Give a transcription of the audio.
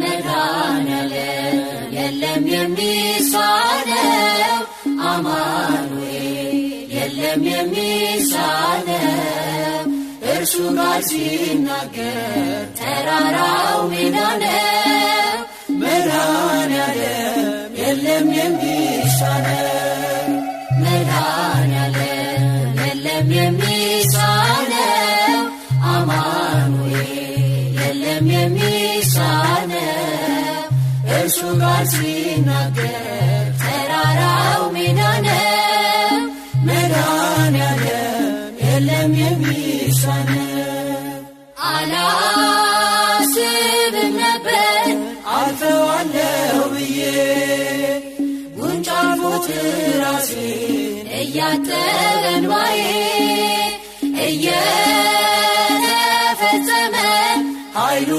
መድኃኔዓለም የለም የሚሳነው፣ አማኑኤል የለም የሚሳነው። እርሱ ቃል ሲናገር ተራራው ሜዳ ነው። መድኃኔዓለም የለም የሚሳነው። መድኃኔዓለም የለም የሚሳነው፣ አማኑኤል የለም የሚሳነው። እርሱ ቃል ሲናገር ተራራው ሜዳ ነው። መድኃኔዓለም የለም የሚሳነው። አላስብም ነበር አልፈዋለሁ ብዬ ጉንጭ አልፎት ራሴን እያጠበ እንባዬ እየተፈጸመ ኃይሉ